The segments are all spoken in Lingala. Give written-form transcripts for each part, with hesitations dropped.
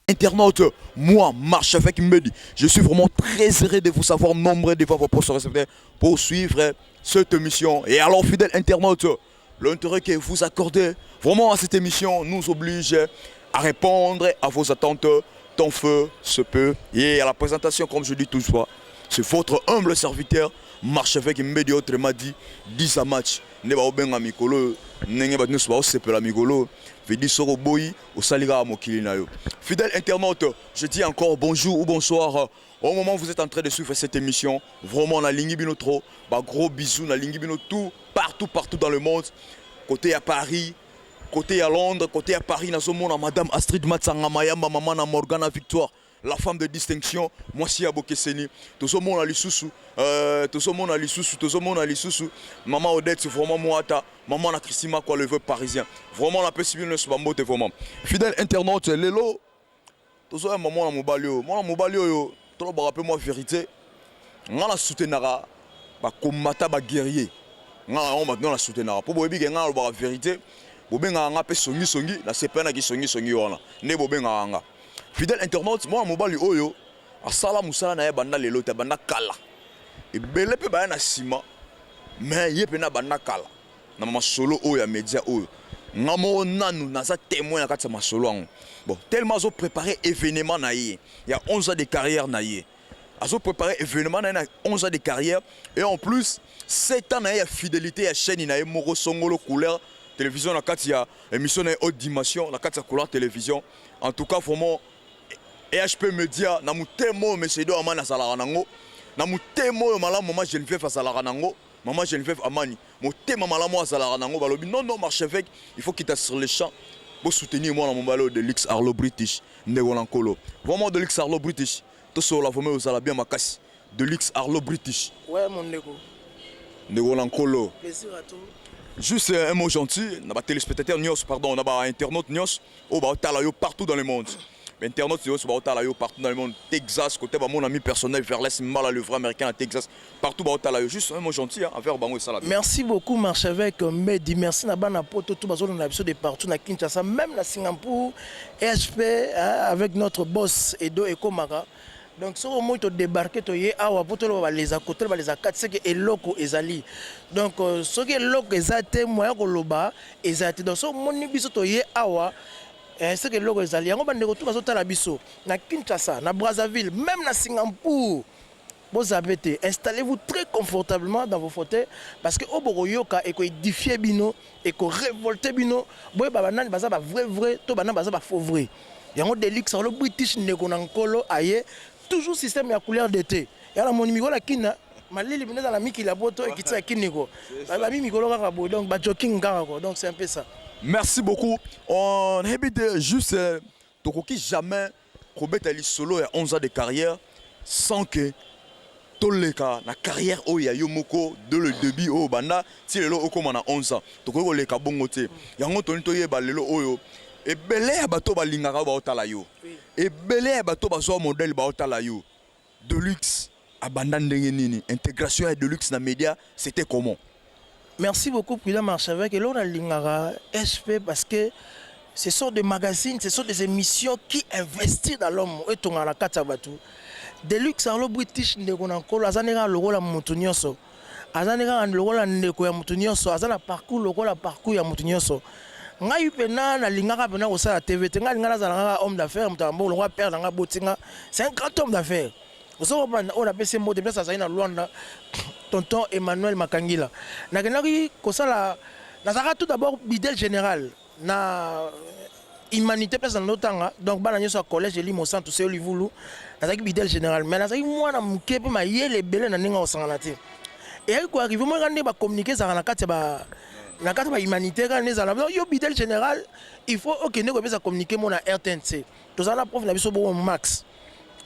Internautes, moi, Marchevêque Mbedi, je suis vraiment très heureux de vous savoir nombreux devant vos postes respectifs pour suivre cette émission. Et alors, fidèles internautes, l'intérêt que vous accordez vraiment à cette émission nous oblige à répondre à vos attentes tant feu se peut. Et à la présentation, comme je dis toujours, c'est votre humble serviteur, Marchevêque Mbedi, autrement dit, 10 à match. Nde baobenga mikolo ndenge bato nyonso baosepela mikolo vedi soko oboyi osali kaka mokili na yo. Fidèle internaute, je dis encore bonjour ou bonsoir au moment où vous êtes en train de suivre cette émission. Vraiment, nalingi bino trop, ba gros bisous, nalingi bino tout, partout, partout dans le monde, côté à Paris, côté à Londres, côté à Paris, nazomona madame Astrid Matsanga Mayamba, mama na Morgana Victoire, la femme de distinction, mwasi ya bokeseni. Tozomona lisusu, tozomona lisusu, tozomona lisusu mama Odette, vraiment mwata mama na Christine Makwa, le vœu parisien. Vraiment, napesi bino nyonso bambote. Vraiment, fidèle internaute, lelo tozoyamba mwana mobali oyo, mwana mobali oyo tolobaka mpe mwa vérité. Nga na soutenaka bakomata baguerrier, nga na yango bato na soutenaka mpo boyebi ke nga nalobaka vérité. Bobengaka nga mpe songisongi, nasepelanaki songisongi wana nde bobengaka nga. Fidèle internaute, mwana mobali oyo asala mosala na ye banda lelo te, banda kala. Ebele mpe baya na nsima, mais ye mpe na banda kala na masolo oyo ya média oyo. Nga moko nanu naza témoin na kati ya masolo yango. Bon, tellement azoprépare événement na ye ya 11 ans de carrière na ye, azoprépare événement na ye na 11 ans de carrière et en plus 7 ans na ye ya fidélité ya chaîne na ye moko songolo Couleur Télévision, na kati ya émission na ye Haute Dimension na kati ya Couleur Télévision. En tout cas, vraiment, EHP Média na motema oyo Mesedo Amani azalaka nango, na motema oyo malamu mama Geneviève azalaka nango, mama Geneviève Amani, motema malamu azalaka nango, balobi: "Non, non, Marchevêque, il faut quitter sur le champ." Bosoutenir mwana mobali oyo, Delix Arlo British, ndeko na nkolo. Vraiment, Delix Arlo British, tosolola vraiment, ozala bien makasi, Delix Arlo British. Ouais, mon ndeko. Ndeko na nkolo. Plaisir à tout. Juste un mot gentil na batéléspectateur nyonso, pardon, na bainternaute nyonso oyo baotala yo partout dans le monde, bainternaute nyonso baotala yo partout dans le monde, Texas, côté ba mon ami personnel Verles Mbala, le vrai Américain à Texas, partout baotala yo, juste un mot gentil, hein, envers bango esala bien. Merci beaucoup, Marchevêque Medi. Merci na bana poto tout bazolanda biso de partout, na Kinshasa, même na Singapour, EHP, hein, avec notre boss Edo Ekomaka. Donc soki omoi todébarke, toye awa mpo toloba baleza kote, baleza kati seke eloko ezali. Donc soki eloko eza te, moya koloba eza te. Donc soki omoni biso toye awa, seke eloko ezali. Yango bandeko tu bazotala biso na Kinshasa, na Brazzaville, même na Singapour, bozape te, installez-vous très confortablement dans vos fauteuils, parce que oyo bokoyoka ekoédifie bino, ekorévolte bino. Boyeba banani baza bavrai vrai to banani baza bafaux vrai. Yango Delix Alo British, ndeko na nkolo, aye toujours système ya couleur d'été. Ya na moni mikolo akina malili bino eza na mikili ya poto, ekiti ya kiniko babi mikolo kaka boye, donc bajoking kaka ko. Donc c'est un peu ça. Merci beaucoup. On nayebi te, juste tokoki jamais kobeta lisolo ya 11 ans de carrière sans que toleka na carrière oyo ya yo moko de le début oyo banda ti lelo okóma na 11 ans. Tokoki koleka bongo te. Yango toni toyeba lelo oyo ebele ya bato balingaka oyo baotala yo, ebele ya bato bazwa modèle baotala yo. Deluxe abanda ndenge nini? Intégration ya Deluxe na média, c'était comment? Merci beaucoup, Président Marchevêque. Et là, on a lingara SP parce que ce sont des magazines, ce sont des émissions qui investissent dans l'homme. Et tout la kati ya bato. Deluxe Arlo British, ndeko na nkolo, aza ndenge lokola moto nyonso. Aza ndenge lokola ndeko ya moto nyonso, aza na parcours lokola parcours ya moto nyonso. Ngai mpena nalingaka mpena kosala TV te. Ngai alinga nazala kaka homme d'affaires, moto ya mbongo lokola père na ngai botinga. C'est un grand homme d'affaires. Ozokopanda oyo napesi mbote place azali na Lwanda, tonton Emmanuel Makangila. Nakendaki kosala, nazalaka tout d'abord bidel général na humanité place na ndotanga. Donc bana nyonso ya collège Elimo Santu Seyo Livulu, nazalaki bidel général, mais nazalaki mwana moke mpe mayele ebele na ndenge akosangana te. Eyaki koarrive moka nde bacommuniqué ezalaka na kati ya ba na kati ya bahumanité kaka nde ezala. Yo bidel général, il faut okende kopesa communiqué mo na RTNC. Tozala na prof na biso bongo Max.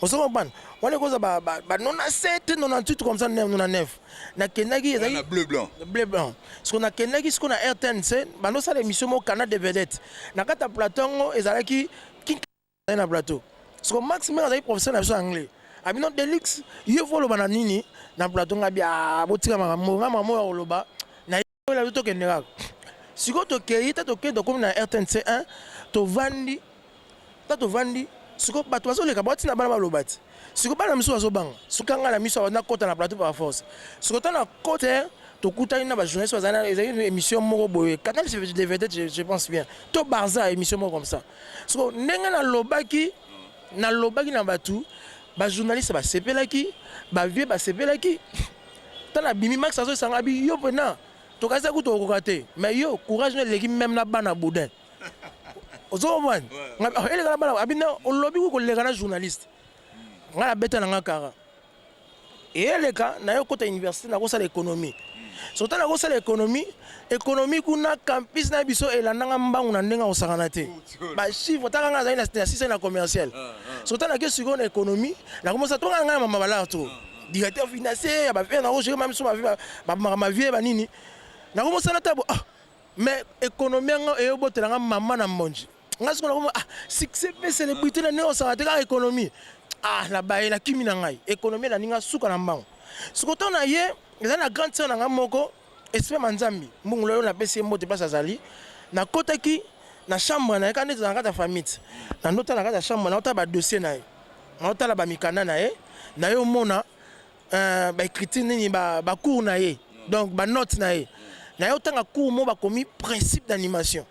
Ozo comprendre, wana ekoza ba 97, 98 comme ça, 99. Nakendaki, ezalaki bleu blanc. Bleu blanc. Siko nakendaki siko na RTNC, bandosala émission moko Canal de Vedette. Na kati ya plateau yango ezalaki na plateau. Siko Max ndenge azalaki professeur na biso anglais, abino: "Delix, ye fo oloba na nini na plateau?" Nga bia botika makambo nga makambo ya koloba na ye, tokende kaka. Sikoyo tokei te, tokende, tokomi na RTNC 1, tovandi ta, tovandi. Sikoyo bato bazoleka, baotinda bana baloba te. Sikoyo bana misusu bazobanga. Soki ngai na miso nakota na plateau par force. Sikoyo ntango nakota, tokutani na bajournaliste bazali na, ezali émission moko boye, Canal de Vedette, je pense bien, to Barza, émission moko comme ça. Sikoyo ndenge nalobaki na bato, bajournaliste basepelaki, bavie basepelaki. Ntango nabimi, Max azosanga abi yo mpena tokasi kutu okoka te, mais yo courage no eleki même na bana boudin. Ozomona eleka na bana abi na olobi ku koleka na journaliste. Ngai nabeta na nga kara eyeleka naye okota université, nakosala économie. So ntango nakosala économie kuna, campus na biso elandanga mbangu na ndenge akosakana te, bachiffre taka nga azali na sise na commercial. So ntango nake sikoyo na économie, nakomosa tonga ngai na mama balare to directeur financier ya bafere, nakogere ma miso bamaka mavie banini, nakomosana ta bo. Ah, mais économie yango eyobotelanga mama na mbonji nga sikoyo nakoma, ah, succès mpe célébrité na ndenge osaka te, kaka économie. Ah, nabaye, nakimi na ngai économie, naninga suka na mbango. Sikoyo ntango na ye eza na grande sœur na ngai moko, Esprit Manzambi mbungulu oyo napesi ye mbote place azali. Nakotaki na chambre na ye kaka nde na kati ya famille ti nandotala na kati ya chambre, naotala badossier na ye, naotala bamikanda na ye, na ye omona baécriture nini, bacours na ye, donc banote na ye. Na ye otanga cours moko bakomi principe d'animation.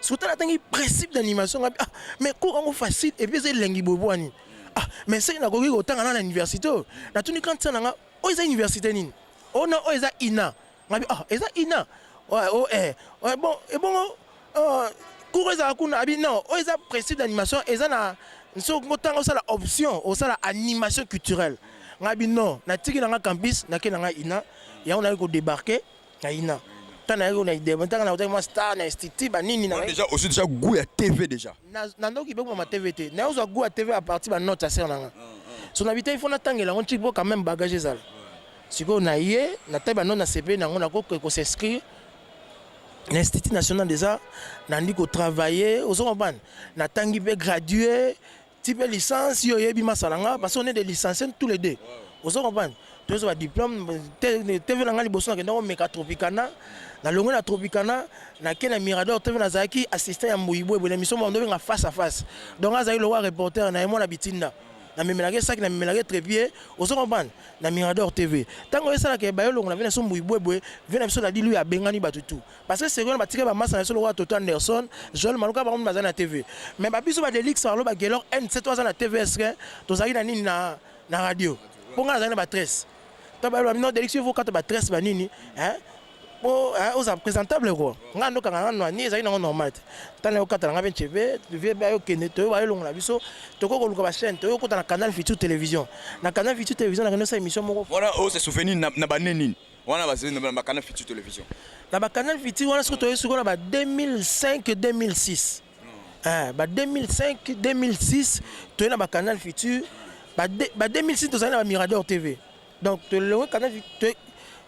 Soki natangi principe d'animation, ngabi: ah, mais cours yango facile et puis eza elengi boye, po nini? Ah, mais soki nakoki kotanga na université oyo. Natuni grande sœur na nga: oyo eza université nini? Oyo na oyo eza INA. Ngabi: ah, eza INA. Oh, eh. Bon, ebongo cours ezala kuna? Abi: non, oyo eza principe d'animation, eza na soki otanga osala option, osala animation culturelle. Ngabi: non, natiki na nga campus, nake na nga INA. Yango nayaki kodébarquer na INA. Ntango nayaki na, ntango nakotaki mwa star na institut banini na Déjà aussi, déjà goût ya TV déjà? Nandoki bekoma TV te. Nayozwa goût ya TV à partir banote ya sœur na nga. So na bi te, il faut natangela yango ntiki po quand même bagage ezala. Sikoyo na ye natali banote na CP nango, nakoki kos'inscrire na Institut national des arts. Nandi kotravailler, ozo comprendre, natangi mpe gradué ti mpe licence. Yo oyebi masala nga parce qu'on est des licenciés tous les deux, ozo comprendre. Tozwa badiplôme. TV na nga liboso nakenda komeka Tropicana. Nalongwe na Tropicana, nake na Mirador TV. Nazalaki assistant ya Mboyibo eboye na émission moko ndobenga Face à Face. Donc azalaki lokwa reporter na ye, mwana bitinda, namemelaki saki, namemelaki trépied, ozo comprendre, na Mirador TV. Ntango esalaka bayolongo na vie na biso Mboyibo eboye, vie na biso ladi lui abengani bato tout parce que sérieux, batika bamasa na biso lokola Toto Anderson, Joel Maluka, bango baza na TV. Mais babiso badelix alo bagelor N7 aza na TVS, tozalaki na nini, na radio, mpo ngai nazalaki na batresse to bayoloba: non, Delix, il faut kata batresse banini po oza présentable quoi. Ngai ndokanga nga nwani ezalaki nango normal te. Ntango nayokata na ngai mpe nchebe vie bayokende, toyo bayolongola biso, tokoki koluka bachaîne, toyokota na Canal Futur Télévision. Na Canal Futur Télévision nakende osala émission moko. Wana oyo c'est souvenir na bane nini wana bazali na bacanal Futur Télévision? Na bacanal Futur wana, soki toye sikoyo na ba 2005 2006, ba 2005 2006 toye na bacanal Futur. Ba 2006 tozali na bamirador TV. Donc tolongwe Canal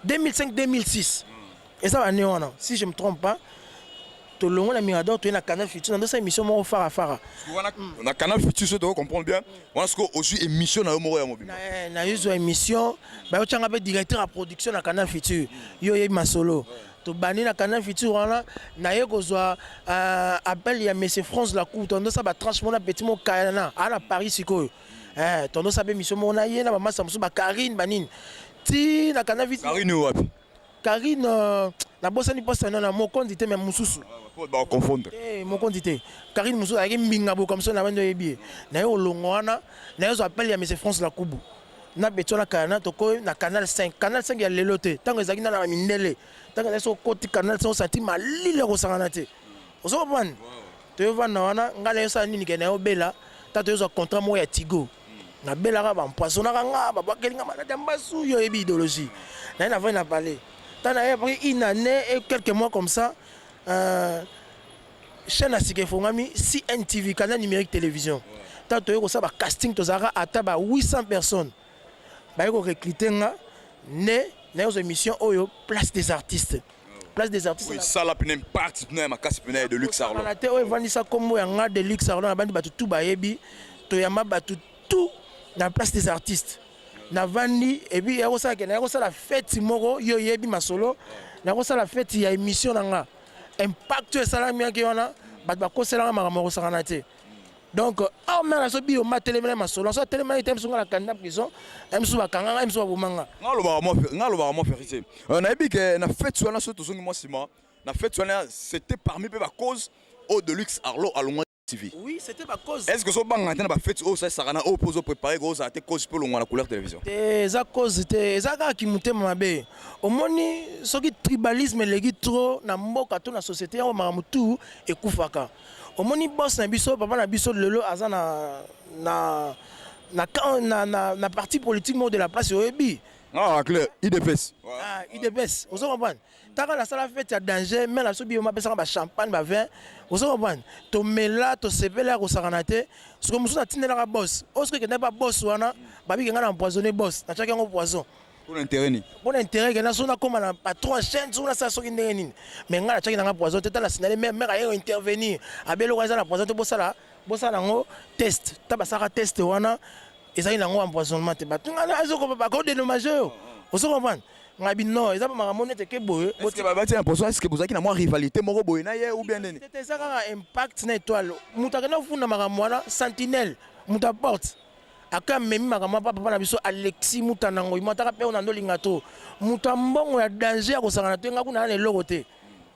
2005 2006, eza bane wana si je me trompe pas. Tolongwe na Mirador, toye na Canal Futur, nandosala émission moko Fara Fara. Na Canal Futur, so toko comprendre bien, wana sikoyo ozwi émission na yo moko ya mobimba? Nayozwa émission, bayotyanga mpe directeur ya production na Canal Futur. Yo oyebi masolo. Tobandi na Canal Futur wana, naye kozwa appel ya monsieur France Lacour. Tondosala batranche moko na petit mokayana aa na Paris. Sikoyo tondosala mpe émission moko na ye na bamasa mosusu, bakarine banini, ti na Canal Futur. Karine oyo wapi? Karine, nabosani mposa na mokonzi te, me mosusu. Baconfondre. Mokonzi te, Karine mosusu azalaki mbinga boye comme ça na bandi oyebi ye. Naye olongo wana, naye ozwa appel ya monsieur France Lakubu na beto na Canal. Tokoyi na Canal 5, Canal 5 ya lelo te. Ntango ezalaki nana na mindele, ntango ezalaki soki okoti Canal 5 osati malili ya kosangana te, ozo comprendre. Toyovanda wana, ngai nayosala nini ke nayobela ta toyozwa contrat moko ya Tigo. Nabelaka, baempoisonnaka nga, babwakeli nga maladi ya mbasu. Yo oyebi idéologie naye. Navandi na palais ntango naye après une année et quelques mois comme ça, chaîne ya sika efongami, CNTV, Canal Numérique Télévision. Ntango toyei kosala bacasting, tozalaka ata ba 800 personnes. Baye korecruter nga nde naye kozwa émission oyo Place des artistes, Place des artistes. Esala pene impact pene ya makasi pene ya de Luxe Arlo. Te, oyo evandisa nkombo ya nga de Luxe Arlo na bandi bato tu bayebi. Toyamba bato tout na Place des artistes. Navandi et puis yakosala ke nayakosala fête moko. Yo oyebi masolo, nakosala fête ya émission na nga. Impact oyo esalamiaki wana, bato bakoselanga makambo ya kosakana te. Donc awa mare na biso biyoma atelemela masolo so atelemela te, mosu nga na kanda prison, mosusu bakanga ngai, mosusu baboma nga. Nga alobaka mwa vérité. Nayebi ke na fête wana, so tozongi mwa nsima na fête wana, c'était parmi mpe bacause oyo De Luxe Arlo alongwa TV. Oui, c'était bacause. Est ce que ozobanga te na bafête oyo osalisaka na oyo mpo ozopréparé kozala te cause mpe olongwa na Couleur Télévision? Te, eza cause te, eza kaka kimotema mabe. Omoni, soki tribalisme eleki trop na mboka to na société yango, makambo tu ekufaka. Omoni, boss na biso, papa na biso, lelo aza na parti politique moko de la place, oyebi. Ah, clair, UDPS. Ah, UDPS, ozo comprendre? Taka nasala fête ya danger, mais na biso biyoma apesaka bachampagne, bavin, ozo comprendre? Tomela, tosepela ya kosakana te. Soki mosusu natindelaka boss oyo, soki ekendaki pa boss wana, babiki ngai na empoisonné boss, natiaki yango poison. Mpona intérêt nini? Mpona intérêt kenda soki nakóma na patron ya chaîne, soki nasala soki ndenge nini. Mais ngai natiaki nanga poison te. Tala, signale mare, mare aye intervenir, abeloko eza na poison te, bosala, bosala yango test. Ta basalaka test wana, ezali nango empoisonnement te. Bato ngai bakodédommage oyo, ozo comprendre? Ngai bi non, eza makambo nete ke boye. Batia na poison, est ce que bozalaki na mwa rivalité moko boye na ye ou bien nini? Te, eza kaka impact na étoile. Moto akenda kofunda makambo wana, sentinelle, moto aporte aka amemi makambo apa papa na biso Alexis Mutanango mataka mpe oyo na ndolinga to moto ya mbongo ya danger ya kosangana te. Nga kuna na eloko te,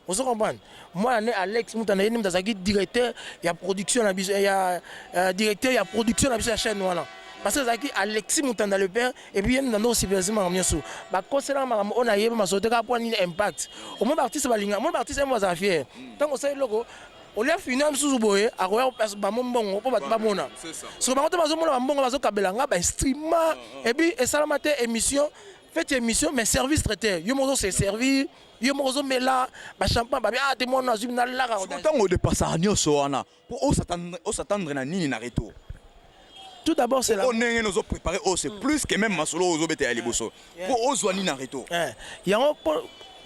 ozo comprendre? Mwana ne Alex Mutanda, ye nde moto azalaki directeur ya production na biso, ya directeur ya production na biso ya chaîne wana, parce que azalaki Alexis Mutanda le père. Et puis ye nde osupervise makambo nyonso. Bakoselaka makambo oyo nayeba masolo te, kaka mpo nini? Impact. Omoi baartiste balinga, omoi baartiste mo bazala fier. Ntango osala eloko, olia fina mosusu boye, akoya bango mbongo mpo bato bamona. Soki bango te bazomona bambongo, bazokabela nga bainstrument. Et puis esalama te émission, faites émission, mais service traiteur, yo moko ozose servir, yo moko ozomela bachampagne, babi ah te mwana azwi nalaka. Ntango odépasaka nyonso wana, mpo os'attendre na nini na retour? Tout d'abord, c'est la oyo ndenge ozopréparé oyo, c'est plus que même masolo oyo ozobeta ya liboso, mpo ozwa nini na retour? Yango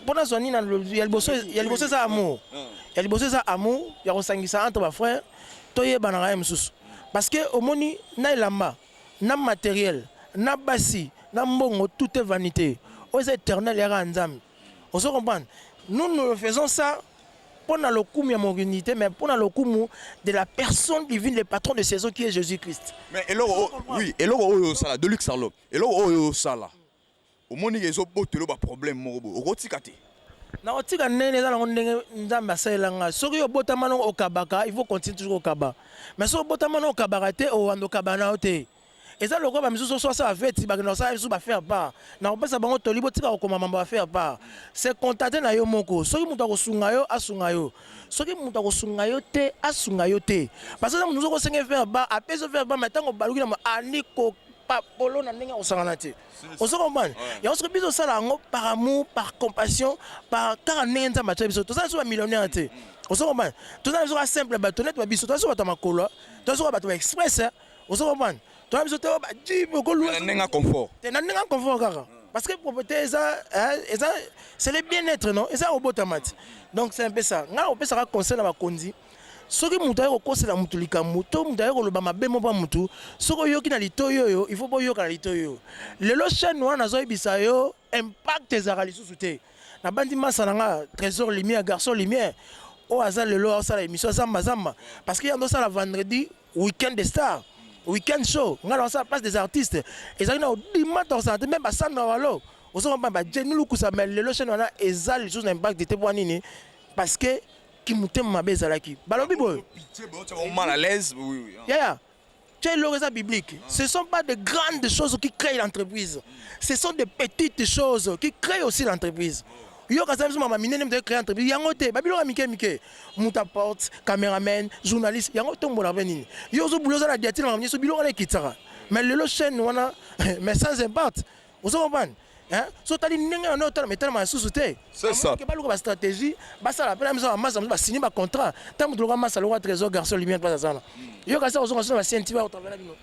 mpo nazwa nini ya liboso? Ya liboso eza amour. Ya liboso eza amour ya kosangisa entre bafrère, toyebanaka ye mosusu, parce que omoni, na elamba, na matériel, na basi, na mbongo, tout est vanité. Oyo eza éternel yaka Nzambe, ozo comprendre? Nous, nous faisons ça mpo na lokumu ya mokili te, mais mpo na lokumu de la personne divine, le patron de saison qui est Jésus Christ. Mais eloko, oui, eloko oyo osala, De Luxe Arlo, eloko oyo osala, omoni ezobotelo baproblème moko boye, okotika te? Na kotika ndenge eza nango, ndenge Nzambe asalelanga. Soki obotama nango okabaka, il faut continuer toujours kokaba. Mais soki obotama nango okabaka te, owanda okaba na yo te. Eza lokola bamisusu so asala feti, bakenda kosala biso bafaire part. Na kopesa bango toli, botika kokoma mambo ya faire part. Se contenter na yo moko. Soki moto akosunga yo, asunga yo. Soki moto akosunga yo te, asunga yo te, parce que eza moto mosusu kosenga faire part, apesi yo faire part, mais ntango baluki na andi kopapolo na ndenge akosangana te, ozo comprendre? Yango soki biso osala yango par amour, par compassion, par kaka ndenge Nzambe atia biso. Toza biso bamillionnaire te, ozo comprendre? Toza biso kaka simple bato neti babiso. Toza biso bato ya makolo, toza biso bato ba express, ozo comprendre? Toza biso te bajeep okoluwa. Na ndenge confort. Te, na ndenge confort kaka, parce que propreté eza, c'est le bien-être, non? Eza kobotama ti. Donc c'est un peu ça. Ngai opesaka conseil na bakonzi: soki moto aye kokosela motu likambo to moto aye koloba mabe mo mpa motu, soki oyoki na litoi oyo, il faut boyoka na litoi oyo. Lelo chaîne wana, nazoyebisa yo, impact ezalaka lisusu te. Nabandi masa na nga Trésor Lumière, garçon lumière oyo aza lelo aosala émission Zamba Zamba, parce que yango osala vendredi week-end de star, week-end show. Ngai na osala Place des artistes, ezalaki na odima tosala te, même basandra walo, ozomba bajeni lukusa. Mais lelo chaîne wana eza lisusu na impact te. Mpo nini? Parce que kimotema mabe ezalaki. Balobi boye Mal à l'aise, oui. Yaya, tu es eloko eza biblique: ce sont pas de grandes choses qui créent l'entreprise, ce sont de petites choses qui créent aussi l'entreprise. Yo kasi biso mama minene, moto créer entreprise yango te. Babiloko ya mike mike, moto apporte, caméraman, journaliste, yango tombola mpe nini. Yo ozobula, oza na diatine, makambo nyonso, biloko wana ekitaka. Mais lelo chaîne wana, mais sans impact, ozo comprendre? So otali ndenge wana, otala metalama lisusu te. C'est ça. Baluka bastratégie, basala mpe na biso bamasa mosusu, basini bacontrat. Ntango moto loka masa loka Trésor, garçon lumière, place aza na yo, kasi ozonga so na bacnt bakotravaille na bino,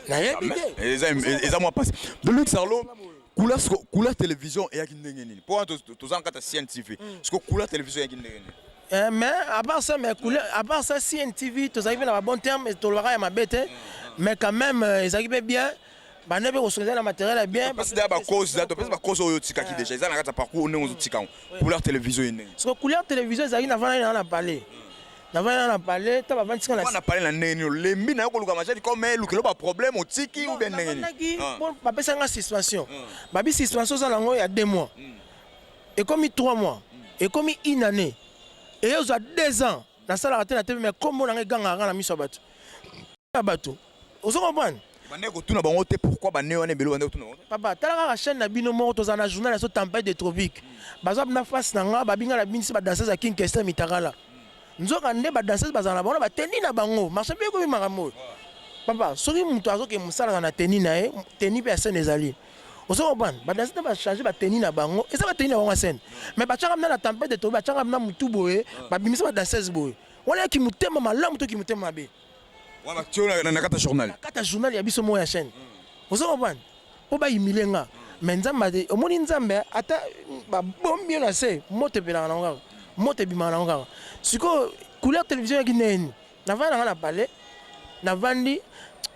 nayebi te. Eza mwa mpasi. De Luxe Arlo, Couleur Télévision eyaki ndenge nini? Mpo wana toza na kati ya CNTV, siko Couleur Télévision eyaki ndenge nini? Mais à part ça, mais couleur, à part ça, CNTV, tozalaki mpe na babon terme, tolobaka ya mabe te, mais quand même ezalaki mpe bien, bande mpe kosunga na matériel ya bien. Topesi deya bacause, topesi bacause oyo otikaki déjà, eza na kati ya parcours ndenge ozotika yango. Couleur Télévision ye ndenge? Parce que Couleur Télévision ezalaki na vandaki nanga na palais. Navandi na palais, ta bavandi sika. Na palais na ndenge nini? Olembi na yo koluka machadi comme elukelo baproblème, otiki ou bien ndenge nini? Bapesanga suspension. Babi suspension oza nango ya 2 mois, ekomi 3 mois, ekomi une année, eyozwa 2 ans. Nasalaka te na TV, mais kombo nanga egangaka kaka na miso ya bato, ya bato. Ozo comprendre? Bande kotuna bango te pourquoi bane wana ebele, bande kotuna bango te. Papa, tala kaka chaîne na bino moko. Tozala na journal ya so Tempête de Tropique, bazwa na face na nga, babinga na binisi badanseuse ya King Kester Mitakala. Nzoka nde badanseuse bazala na bango na bateni na bango. Marché mpe ekomi makambo oyo. Papa, soki moto azoke mosala na teni na ye, teni mpe ya scène ezali. Ozo comprendre? Badanseuse nde bachange bateni na bango, eza bateni na bango ya scène, mais batiaka mna na Tempête de Tropique, batiaka mna motu boye, babimisa badanseuse boye. Wana yaki motema malamu toki motema mabe? Wana batio na kati ya journal. Na kati ya journal ya biso moko ya chaîne. Ozo comprendre? Mpo bahumilie nga. Mais Nzambe ate omoni, Nzambe ata babombi yo na se, moto epelaka nango kaka, moto ebimaka nango kaka. Sikoyo Couleur Télévision yaki ndenge navandi nanga na palais, navandi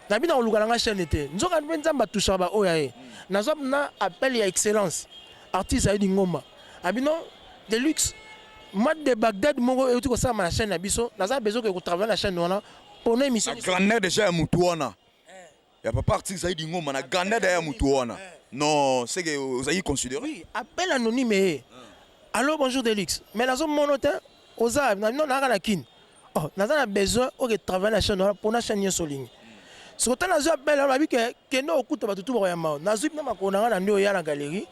nabi na koluka nanga chaîne te. Nzoka mpe Nzambe atushaka baoyo ya ye. Nazwa na appel ya excellence artiste Ayedi Ngomba, abi non, Deluxe, ma de Bagdad moko euti kosalama na chaîne na biso, naza besoin ke kotravaille na chaîne wana mpona émission. Na grandeur déjà ya mutu wana ya papa artiste Zaidi Ngoma, na grandeur ya mutu wana, non, c'est que ozali considéré. Oui, appel anonyme ye: "Allo, bonjour Delux, mais nazomona te oza non, nayaka na Kini. Oh, naza na besoin oke travaille na chaîne wana mpona chaîne nyonso olingi." Soki ota nazwi appel wana, babi ke kende okuta bato tu bakoyamba. Nazwi na makolo na nga na nde oya na galerie,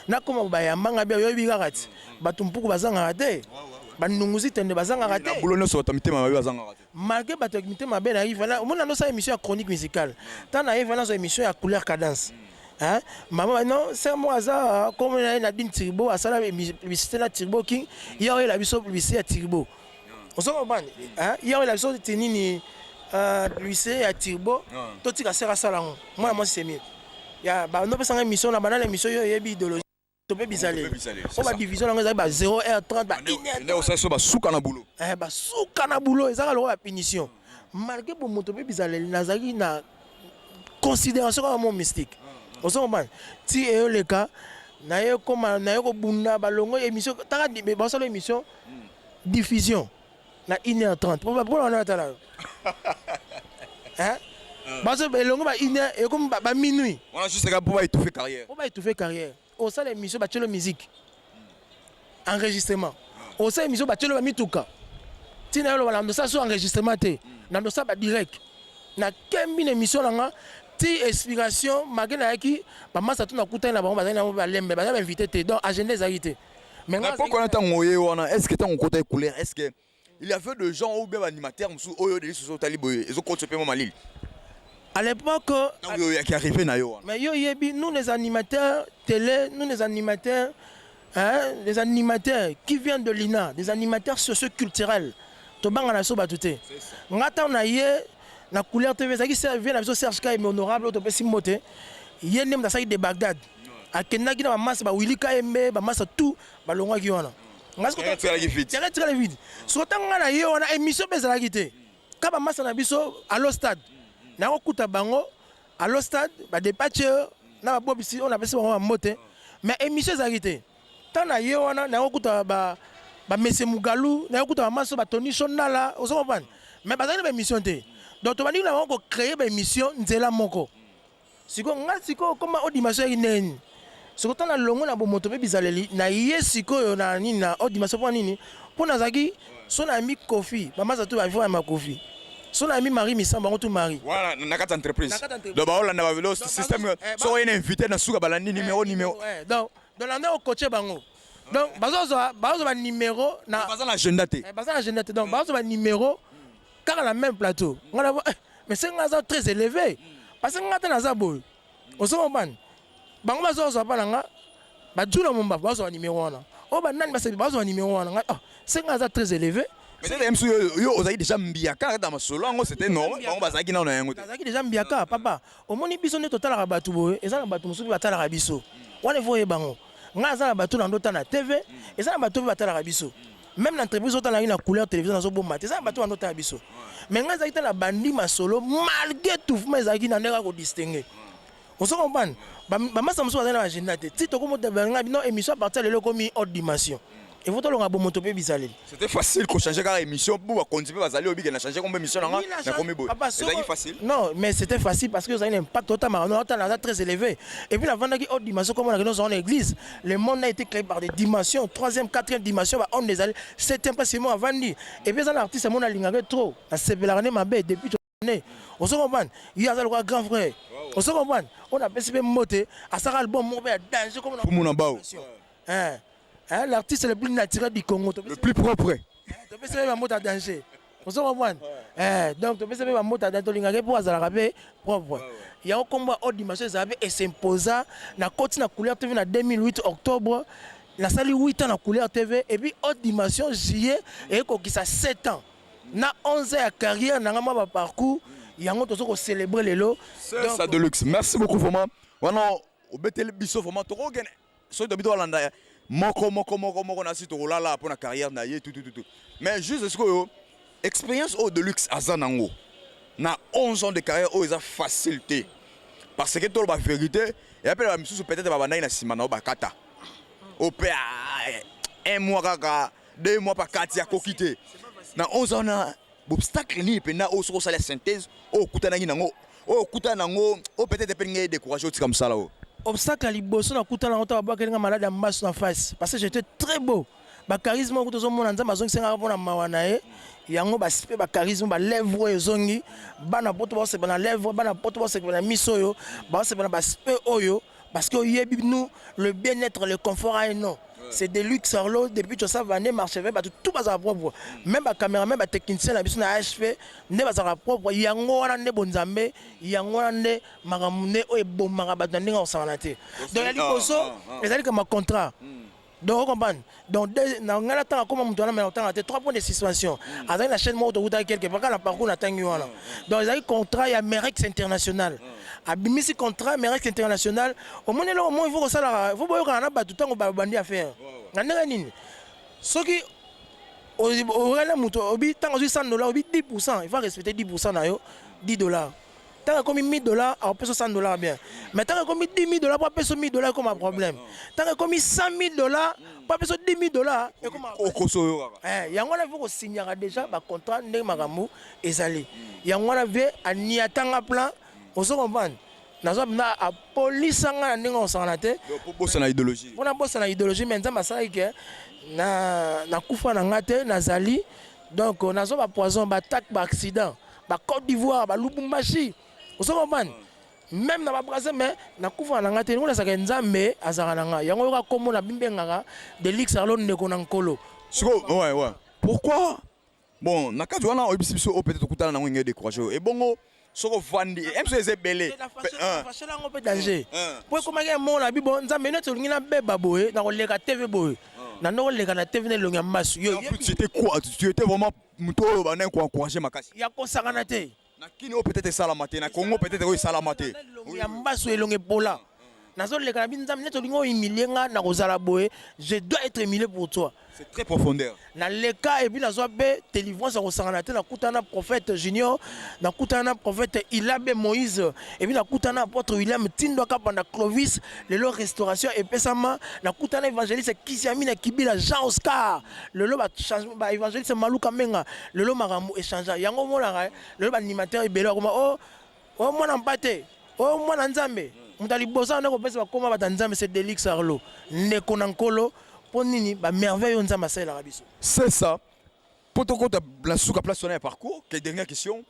nakoma bayambanga bia. Oyebi kaka ti bato mpuku bazangaka te, bandunguzi tende bazangaka te. Na bulo nyonso bato ya mitema mabe bazangaka te. Malgré bato ya mitema mabe, nayebi wana omoni nandosala émission ya chronique musicale. Ntango nayebi wana nazwa émission ya Couleur Cadence. Hein? Mama non, sœur moko aza kombo na ye Nadine Turbo, asala publicité na Turbo King. Ye oyela biso publicité ya Turbo. Ozo comprendre? Hein? Ye oyela biso ti nini, publicité ya Turbo. Totika sœur asala yango. Mwana mwasi, c'est mieux. Ya banopesanga émission na banana émission yo oyebi idéologie to mpe bizaleli oyo badivision yango ezali ba 0 h 30, ba 1 heure. Nde osali so basuka na bulo. Basuka na bulo, ezaka lokola bapunition. Malgré bomoto mpe bizaleli, nazalaki na considération kaka mo mystique. Ozo comprendre? Ti eyoleka, naye koma, naye kobunda, balongo émission. Taka basala émission diffusion na 1 heure 30 mpona wana atala yo. Hein? Bazo elongo ba 1 heure, ekomi ba minuit. Wana juste kaka mpo baétouffe carrière. Po baétouffe carrière. Osala émission, batielo musique, enregistrement. Osala émission, batielo bamituka. Ntina yo loba na ndosala so enregistrement te, na ndosala badirect. Nakembi na émission na nga ti explication malgré nayaki bamasa tu nakutani na bango, bazali nango balembe, bazali bainvité te, donc agenda ezalaki te. Mais na époque wana, ntango oye wana, est ce que ntango okota couleur, est ce que il y avait des gens ou bien baanimateur mosusu oyo de lisusu otali boye ezokotisa mpe mwa malili? À l'époque. Ntango oyo oyaki arrivé na yo wana. Mais yo yebi, nous les animateurs télé, nous les animateurs, hein, les animateurs qui viennent de l'INA, des animateurs socioculturels, tobanga na biso bato te. Nga ntango na ye na Couleur TV, ezalaki vie na biso Serge Kayembe, honorable oyo topesi mbote. Ye nde moto asalaki de Bagdad, akendaki na bamasa bawili Kayembe, bamasa tout balongwaki wana. Etikalaki vide. Terrain etikali vide. Soki ntango nga na ye wana, émission mpe ezalaki te. Ka bamasa na biso alo stade, nakokuta bango alo stade, badepache na babobisi oyo napesi bango bambote. Mais émission ezalaki te. Ntango na ye wana, nakokuta bamese Mugalu, nakokuta bamaso batoni Shondala. Ozo comprendre? Mais bazalaki na baémission te. Donc tobandiki na bango kocréer baémission nzela moko. Sikoyo nga sikoyo koma odimension yaki ndenge nini? Sikoyo ntango nalongo na bomoto mpe bizaleli na ye, sikoyo na nini na odimension, mpo nini? Mpo nazalaki so nayambi Kofi, bamasa tu bafo yamba Kofi. So nayambi Marie Misambo, bango tu Marie. Wana na kati entreprise. Na kati entreprise. Donc baolanda bavelo système, so oye na invité na suka, balandi numéro numéro. Donc nanda okoche bango. Donc bazozwa banuméro na Baza na agenda te. Baza na agenda te. Donc bazozwa banuméro kaka na même plateau. Nga na mais se nga aza très élevé parce que nga te naza boye. Ozo comprendre? Bango bazozwa mpa na nga bajula mombafu, bazozwa banuméro wana oyo banani basebi, bazozwa banuméro wana. Nga, oh, se nga aza très élevé. Peut-être ye mosusu yo ozalaki déjà mbiaka na kati ya masolo yango, c'était normal, bango bazalaki nano na yango te. Nazalaki déjà mbiaka. Papa, omoni biso nde totalaka bato boye, eza na bato mosusu mpe batalaka biso wana. Efo oyeba yango. Ngai aza na bato na ndo otala na TV, eza na bato mpe batalaka biso même na entreprise. Otalaki na Couleur Télévision, nazobomba te, eza na bato bando otala biso. Mais ngai ezalaki te na bandi masolo malgré étouffement ezalaki na ndenge ya kodistingue. Ozo comprendre? Bamasa mosusu bazali na agenda te. Ti tokomota bino émission, à partir ya lelo ekomi haute dimension. Il faut tolonga bomoto mpe bizaleli. C'était facile kochanger kaka émission po bakonzi mpe bazali obike na changer kombo émission na nga nakomi boye? Ezalaki facile? Non, mais c'était facile parce que ozali na impact, otamaka no otala aza très élevé. Et puis navandaki haute dimension, comme onaki nozala na église. Le monde a été créé par des dimensions, troisième, quatrième dimension, baonde ezali septième place mo avandi. Et puis eza na artiste mo nalingaka trop, nasepelaka nde mabe depuis ne ozo comprendre, ye aza lokola grand frère, ozo comprendre, oyo napesi mpe mbote, asaka album moko mpe ya danger comme Fumuna Bao. Hein, hein, l'artiste le plus naturel du Congo. Le plus propre. Topesi mpe bambote ya danger, ozo comprendre. Eh, donc topesi mpe bambote ya danger, tolingaka mpo azalaka mpe propre. Yango nkombo ya haute dimension ezala mpe esimposa. Nakoti na Couleur TV na 2008 octobre, nasali 8 ans na Couleur TV. Et puis haute dimension, juillet ekokisa 7 ans na 11 ans ya carrière nanga. Mwa baparcours yango tozo kocélébrer lelo. C'est ça, de luxe, merci beaucoup vraiment. Wana obeteli biso vraiment. Tokokende soki tobi tolanda moko moko moko moko na si tokolala mpo na carrière na ye tutututu. Mais juste sikoyo, expérience oyo de luxe aza nango na 11 ans de carrière oyo eza facile te, parce que toloba vérité, eya mpe na bamisusu peut-être babandaki na nsima na yo, bakata oyo mpe un mois kaka, 2 mois pa kati akoki te. Na 11 ans na obstacle nini mpenza oyo soki osala synthèse, oyo okutanaki nango, oyo okutana nango, oyo peut-être mpe ndenge découragé otika mosala oyo? Obstacle ya liboso nakutana yango, ntango babwakeli nga malade ya mbaso na face, parce que j'étais très beau. Bacharisme oyo tozomona, Nzambe azongisengaka mpona mawa na ye. Yango basi mpe bacharisme, balèvre oyo ezongi, bana poto baosepa na lèvre, bana poto baosepa na miso oyo, baosepa na baspe oyo, parce que oyebi, nous, le bien-être, le confort a un nom, c'est de luxe. Arlo depuis tosava nde marché, bato tout bazala propre, même bacaméra, même batechnicien na biso na HP nde bazalaka propre. Yango wana nde bonzambe, yango wana nde makambo nde oyo ebomaka bato na ndenge akosangana te. Donc ya liboso ezali kama contrat. Donc ocomprendre, donc na ngai natanga koma moto wana, me natanga te, trois points de suspension. Azali na chaîne moko, tokutaki quelque part na parcours, natangi wana. Donc ezali contrat ya Merex International, abimisi contrat Merex International. Omoni eloko moko, il faut kosalaka, il faut boyokana na bato ntango babandi affaire na ndenge nini. Soki oyokani na moto, obi ntango ozwi 100 $, obi 10, il faut respecter 10 na yo, 10 $. Ntango ekomi 1000 $, akopesa 100 $, bien. Mais ntango ekomi 10 000 $, po apesa 1000 $, ekoma problème. Ntango ekomi 100 000 $, po apesa 10 000 $, ekoma Okoso oyo kaka. Eh, yango wana il faut kosignaka déjà bacontrat ndenge makambo ezali. Yango wana vie aniatanga plan, ozo comprendre, nazwa mpenza apolisanga na ndenge akosangana te. Po bosana idéologie. Mpona bosana idéologie, mais Nzambe asalaki ke na nakufa na nga te, nazali. Donc nazwa bapoison, baattaque, baaccident, bacôte d'Ivoire, balubumbashi, ozo comprendre, même na babraza, mais nakufa na nga te. Ndenge nazalaka, Nzambe azalaka na nga. Yango oyoka kombo na bimbengaka Delix Arlo, ndeko na Nkolo. Sikoyo, ouais, pourquoi? Bon, na kati wana oyebisi biso oyo peut-être okutana nango ndenge découragé oyo. Ebongo soki ovandi mso eza ebele? Fashela yango mpe danger, po ekomaki ya moko na bibo. Nzambe, neti olingi nabeba boye na koleka TV boye, na ndoko koleka na TV na elongi ya mbasu yo. En plus, tu étais quoi? Tu étais vraiment moto oyo bandaki koencourager makasi. Ya kosakana te. Na kini oyo peut-être esalama te, na Congo peut-être oyo esalama te. Elongi ya mbasu, elongi epola, nazoleka na bi. Nzambe, neti olingi ohumilie nga na kozala boye, je dois être humilié pour toi. C'est très profondeur. Naleka et puis nazwa mpe délivrance ya kosangana te. Nakutana na prophète Junior, nakutana na prophète Ilabe Moïse, et puis nakutana na apôtre William Tindo Akapanda Clovis. Lelo restauration epesama. Nakutana évangéliste Kisiami na Kibila Jean Oscar, lelo baévangéliste Maluka Menga. Lelo makambo échange yango omonaka lelo, baanimateur ebele bakoma o o mwana mpate, o mwana Nzambe. Moto ya liboso wana kopesa bakoma bato ya Nzambe, c'est Delix Arlo, ndeko na Nkolo. Mpo nini? Bamerveille oyo Nzambe asalelaka biso. C'est ça. Po tokota na suka place wana ya parcours, que dernière question: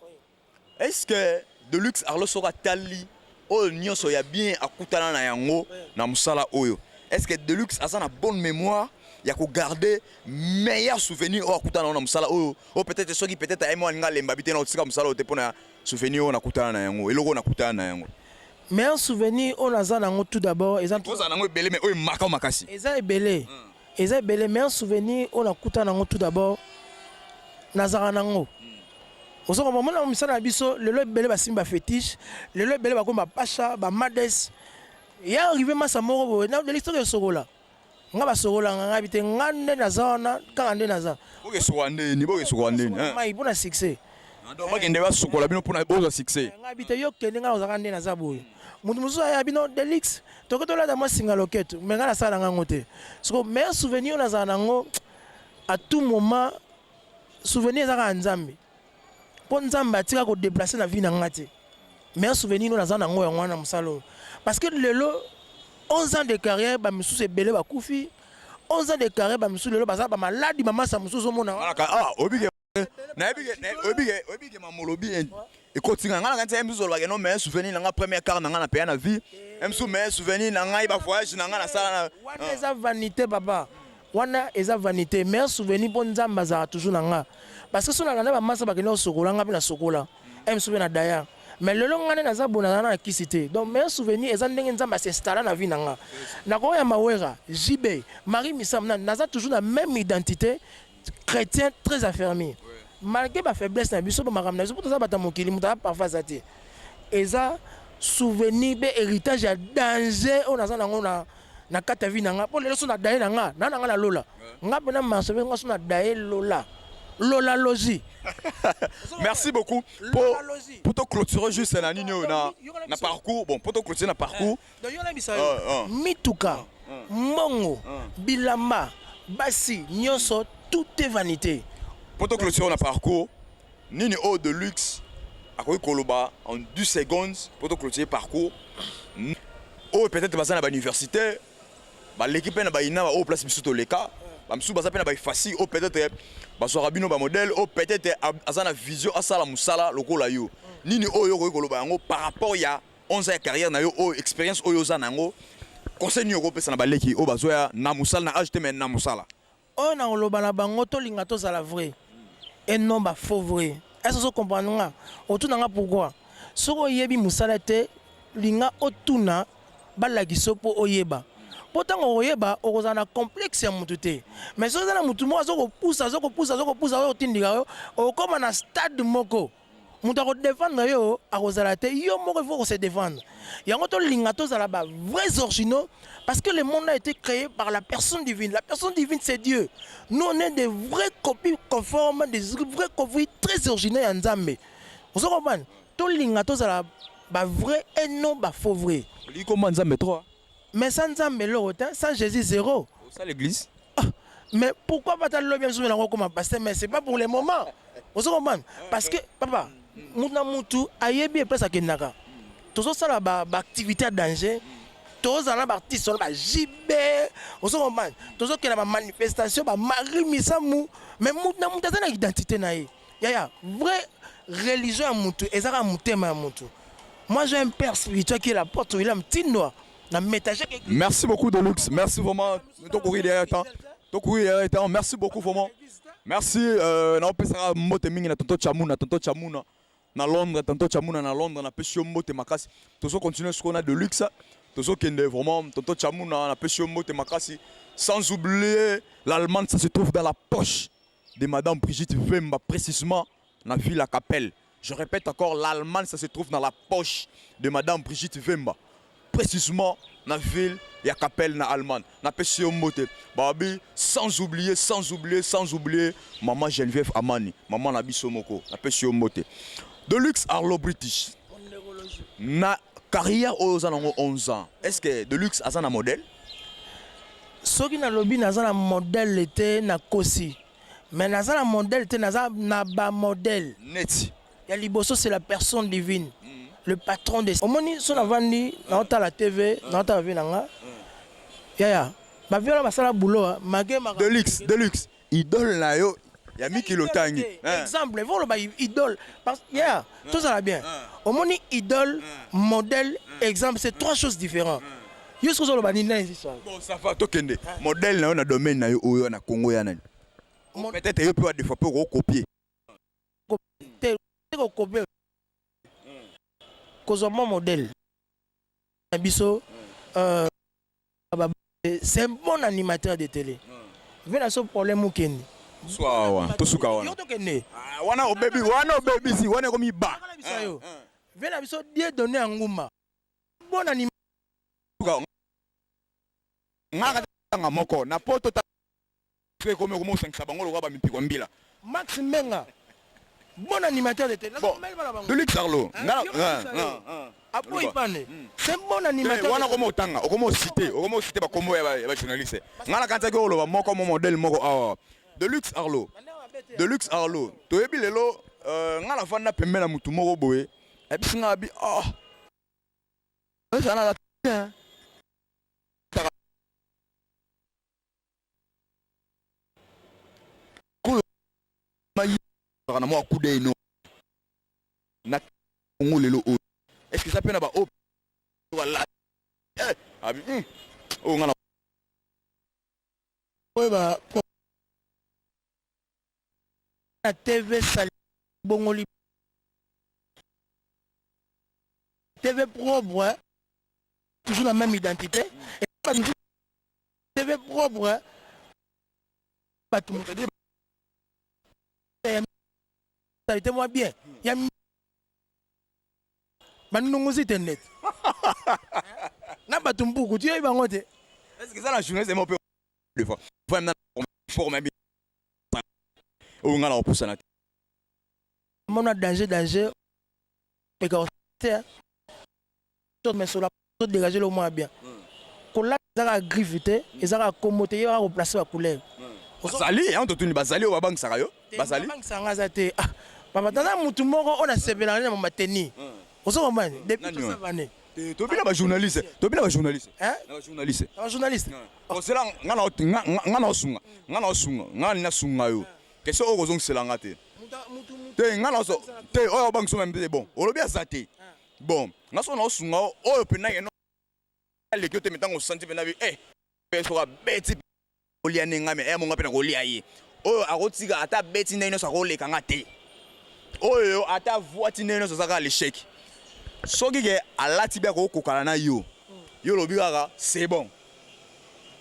est-ce que de luxe Arlo, soki atali oyo nyonso ya bien akutana na yango na mosala oyo, est-ce que de luxe aza na bonne mémoire ya kogarder meilleur souvenir oyo akutana nango na mosala oyo, oyo peut-être soki peut-être aye mwa alinga alemba bi te na otika mosala oyo te mpona souvenir oyo nakutana na yango, eloko oyo nakutana na yango? Meilleur souvenir oyo naza nango, tout d'abord eza Kozala nango ebele, mais oyo emaka makasi? Eza ebele, eza ebele. Meilleur souvenir oyo nakutana nango, tout d'abord nazalaka nango, ozoko mona misala na biso lelo, ebele basimbi bafétiche, lelo ebele bakomi bapasha, bamades. Ya arrivé masa moko boye na leli, soki esokola nga, basokolanga ngai te, nga nde naza wana kaka nde naza. Bokesokola ndeni? Bokesokola ndeni? Mai mpona succès. Donc bakende basokola bino mpona bozwa succès? Ngai bi te, yo kende, ngai ozalaka nde naza boye. Moto mosusu aya bino Delix, tokoki tolata mwa singa loketo, mais ngai nasala na ngango te. Siko meilleur souvenir oyo nazala nango à tout moment, souvenir eza kaka Nzambe, mpo Nzambe atika kodeplace na vie na nga te. Meilleur souvenir oyo naza nango yango wana, mosala oyo, parce que lelo 11 ans de carrière, bamisusu ebele bakufi. 11 ans de carrière, bamisusu lelo baza bamaladi, bamasa mosusu ozomona. Ah, obike nayebi ke oyebi ke mamolobi ekotinga ngai na kanisa ye mosusu olobaka no meilleur souvenir na ngai, première car na ngai na peya na vie ye mosusu, meilleur souvenir na ngai, bavoyage na ngai nasala na Wana eza vanité, papa, wana eza vanité. Meilleur souvenir, mpo Nzambe azalaka toujours na nga, parce que so nalanda bamasa bakende kosokola, nga mpe nasokola e mosusu mpe na daya. Mais lelo nga nde naza boye, nazala na kisi te. Donc meilleur souvenir eza ndenge Nzambe as'installa na vie na nga. Nakoya Mawera, JB, Marie Misam, naza toujours na même identité chrétien, très affermi malgré bafaiblesse na biso, bamakambo na biso, mpo toza bato ya mokili. Moto aza parfois aza te. Eza souvenir mpe héritage ya danger oyo naza nango na kati ya vie na nga, mpo lelo so na daye na nga na nga na lola nga mpena marchevêque nga so na daye lola lola logi. Merci beaucoup pour te clôturer juste na nini oyo na parcours. Bon, pour te clôturer na parcours. Donc yo nayebisa yo, mituka, mbongo, bilamba, basi, nyonso, tout est vanité. Pour te clôturer na parcours, nini oyo de luxe akoki koloba en 10 secondes pour te clôturer parcours oyo? Peut-être baza na bauniversité, baleki mpe na baina oyo place biso toleka, bamisusu baza mpe na baefasi oyo peut-être bazwaka bino bamodèle oyo, peut-être aza na vision asala mosala lokola yo. Nini oyo okoki koloba yango par rapport ya 11 ans ya carrière na yo, oyo expérience oyo oza na yango? Conseil nini okopesa na baleki oyo bazoya na mosala, na age te, mais na mosala? Oyo na koloba na bango, tolinga tozala vrai et non bafaux vrai. Est-ce ozo comprendre nga? Otuna nga pourquoi. Soki oyebi mosala te, linga otuna, balakisa yo mpo oyeba, mpo ntango okoyeba, okozala na complexe ya motu te. Mais soki eza na motu moko azokopusa, azokopusa, azokopusa, azokotindika yo, okokóma na stade moko, moto akodefendre yo akozala te. Yo moko il faut kose défendre. Yango tolinga tozala ba vrais originaux, parce que le monde a été créé par la personne divine. La personne divine, c'est Dieu. Nous, on est des vraies copies conformes, des vraies copies très originaux ya Nzambe. Ozo comprendre? Tolinga tozala ba vrai et non ba faux vrai. Olingi komba Nzambe trop. Mais sans Nzambe eloko te, sans Jésus zéro. Osala église? Ah, mais pourquoi pas? Talobi biso nango koma pasteur, mais c'est pas pour le moment. Ozo comprendre? Parce que papa, mutu na mutu ayebi eplace akendaka. Tozosala baactivité ya danger, tozala na baartiste wana, baJB, ozo comprendre? Tozokenda bamanifestation, bamarie Misamu, mais mutu na mutu aza na identité na ye. Yaya, vrai religion ya mutu eza kaka motema ya mutu. Moi, j'ai un père spirituel qui est l'apôtre William Tindwa na métager. Merci beaucoup, Deluxe. Merci vraiment. Tokuri derrière temps, tokuri derrière temps. Merci beaucoup vraiment, merci. Naopesaka mbote mingi na tonto Chamuna, tonto Chamuna na Londres, tonto Chamuna na Londres, napesi yo mbote makasi. Tozo continuer sikoyo na Deluxe, tozokende vraiment. Tonto Chamuna, napesi yo mbote makasi. Sans oublier l'Allemagne, ça se trouve dans la poche de madame Brigitte Vemba, précisément na ville à Capelle. Je répète encore, l'Allemagne, ça se trouve dans la poche de madame Brigitte Vemba, précisément na ville ya Capelle na Allemagne. Napesi yo mbote babi. Sans oublier, sans oublier, sans oublier maman Geneviève Amani, maman na biso moko, napesi yo mbote. De Luxe Arlo British, na carrière oyo oza nango 11 ans, est ce que De Luxe aza na modèle? Soki nalobi naza na modèle te, nakosi. Mais naza na modèle te, naza na bamodèle. Neti? Ya liboso, c'est la personne divine, le patron de. Omoni, so navandi, naotala TV, naotala vie na nga. Yaya, bavie wana basala boulot malgré. De Luxe, De Luxe, idole na yo ya mikili otangi? Exemple, faut oloba idole parce yeah, tozala bien. Omoni, idole, modèle, exemple, c'est trois choses différentes. Yo soki ozoloba nini na histoire? Bon, ça va, tokende. Modèle na yo na domaine na yo oyo na Congo ya nani? Peut-être yo mpe wa des fois mpe okocopier. Te, kocopier, kozwa mwa modèle na biso. C'est un bon animateur de télé ve na so problème okende. Swa awa, tosuka wana. Yo tokende. Wana obebi, wana obebisi, wana ekomi ba. Biso yo ve na biso Dieu donné ya ngumba, bon animateur. Ngaka tanga moko na poto ekomi okomosangisa bango lokola bamipiko mbila. Max Mbenga, bon animateur de télé. Bon, De Luxe Arlo. Aboyi pane. C'est bon animateur. Wana okoma otanga, okoma ocité, okoma ocité bakombo ya ba journaliste. Nga nakanisaki oloba moko mo modèle moko awa. Deluxe Arlo. Deluxe Arlo. Toyebi lelo nga nafanda pembeni na mutu moko boye. Ayebisi nga abi oh. Ezala na na mwa coup d'œil no na Congo lelo oyo. Est-ce que ça peut na ba o wala eh abi oyo nga na oyo ba na TV sali bongoli TV propre toujours la même identité et TV propre bato ya mwa bien ya banongozi te net na bato mbuku tuyebi bango te. Est-ce que ça la journaliste moko des fois vraiment forme bien oyo nga na kopusana te? Mona danger danger eka te mais sur la dégager le moins bien. Kolata ezaka griffe te, ezaka kombo te, yebaka koplace ba couleur. Bazali yango totuni, bazali oyo babangisaka yo, bazali? Babangisaka nga aza te. Ah papa, taza mutu moko oyo nasepelaka nde na mateni, ozo comprendre, depuis tosavane. Tobi na bajournaliste, tobi na bajournaliste. Hein? Na bajournaliste. Na bajournaliste. Osela nga na nga naosunga, nga naosunga, nga nasunga yo. Question oyo kozongisela nga te te, nga naso te oyo obangisa meme te. Bon, olobi aza te. Bon, nga so naosunga oyo mpena ye aleki yo te, me ntango osanti mpena bi eh soki abeti kolia nde nga me eh monga mpe na kolia ye oyo akotika ata abeti ndenge nyonso akoleka nga te, oyo ata voiti ndenge nyonso aza kaka l'échec. Soki ke alati be akokokana na yo, yo olobi kaka c'est bon.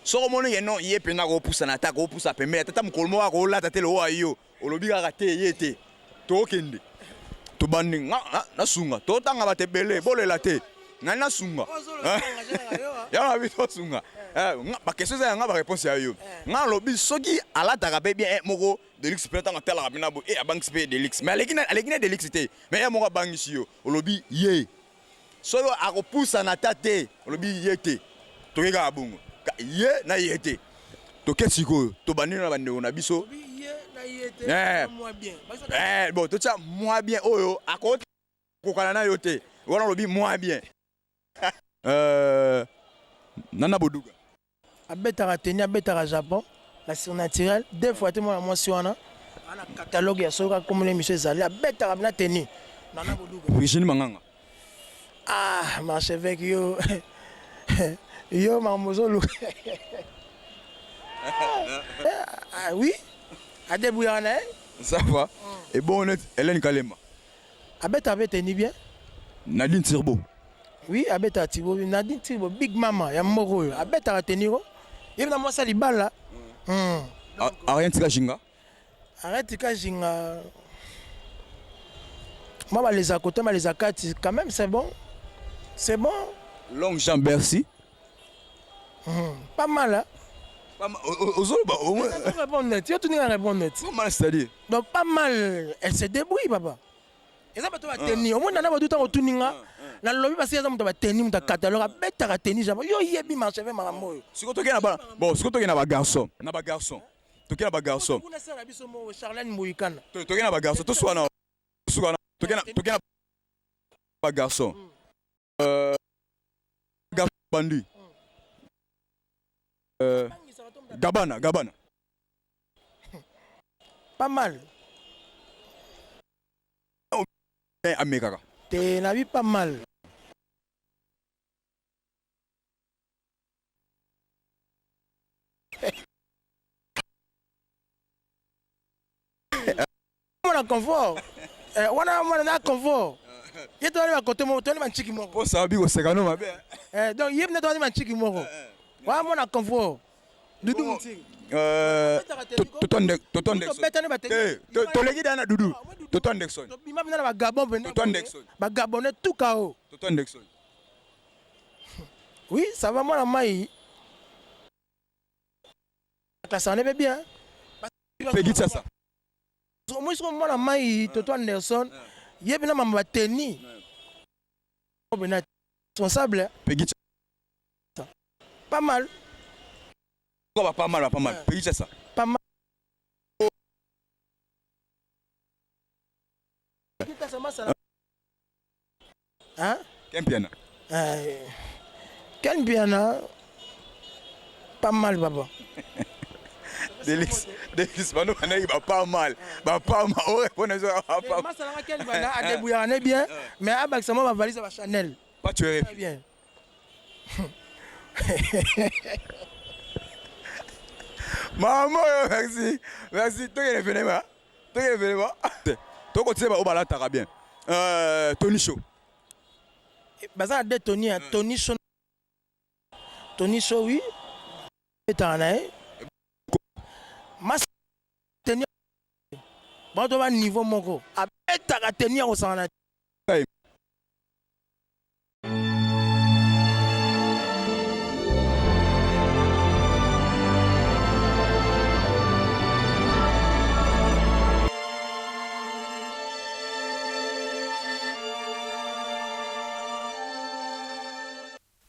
Soki omoni ke non, ye mpenza akopusana, ata akopusa pembeni, ata mokolo moko akolata te lokola yo, olobi kaka te ye te. Tokende, tobandi nga nasunga, totanga bato ebele bolela te, ngai nasunga yango na biso tosunga baquestion eza yanga, baréponse ya yo. Nga alobi soki alataka mpe bien moko Delix mpe ntango atalaka mpe na boye e abangisi mpe Delix, mais aleki na Delix te, mais ye moko abangisi yo, olobi ye. Soki akopusana ata te, olobi ye te. Toke kaka bongo, ye na ye te. Toke sikoyo, tobandi na bandeko na biso. Bon, totia mwa bien oyo akokokana na yo te, wana olobi mwa bien. Nana Boduga. Abetaka teni, abetaka Japon na surnaturel deux fois te. Mwana mwasi wana ana catalogue ya soki akomona émission ezali, abetaka na teni, Nana Boduga. Virginie Manganga. Ah, marchevêque, yo yo makambo ozoluka. Ah oui, adébrouillaka na ye. Ça va. Et bon, net Hélène Kalema. Abetaka mpe teni bien. Nadine Tirbo. Oui, abetaka Tirbo. Nadine Tirbo, big mama ya moko oyo abetaka teni ko ye na mwasi ya libala. Arien Tika Jinga. Arrête Tika Jinga, moi baleza côté, baleza kati, quand même c'est bon, c'est bon. Long Jean Bercy. Pas mal, hein? Ozoloba. Répondre net, yo tuninga répondre net. Pas mal, c'est-à-dire? Donc pas mal, elle se débrouille, papa. Eza bato bateni omoni nana badu ntango otuninga nalobi parce eza moto bateni, moto akatalogue, abetaka teni jambo yo yebi marcheve makambo oyo. Sikoyo tokei na bana. Bon, sikoyo tokei na bagarçon, na bagarçon, tokei na bagarçon. Kuna sala biso moko Charlène Mboyikana. Tokei na bagarçon, tosuka na tosuka na tokei na bagarçon. Garçon bandi Gabana, Gabana. Pas mal. Amekaka. Te, nabi pas mal. Mwana confort wana, mwana na confort ye, toani bakote moko, toani banchiki moko. Posa abi koseka no mabe. Donc ye mpe toani banchiki moko wana, mwana confort Dudu Mutiri. Toto Anderson, toleki da na Dudu, Toto Anderson. Tobima mpena na bagabon mpena. Toto Anderson. Bagabonais tuka o. Toto Anderson. Oui, ça va, mwana mai klasaka mpe bien. Pegi Tsasa. Omoi soko mwana mai Toto Anderson ye mpena mama bateni. Pena responsable. Peggy. Pas mal. Pas mal, pas mal. Peggy ça. Pas mal. Hein? Ken Piana. Ken Piana, pas mal, papa. Delix, Delix, bano bana ba pas mal, ba pas mal. Ouais, on a pas. Masala Ken Piana a débrouillé bien, mais abakisa moi ba valise ba Chanel. Pas tu es bien. Maman, merci. Merci. Toi, il est venu, toi, il est venu. Toi, quand tu sais, bah, bien. Tony Show. Baza de Tony, Tony Show. Tony Show, oui. Etana na ye. Mas teni. Bato ba niveau moko. Abetaka teni ya kosangana.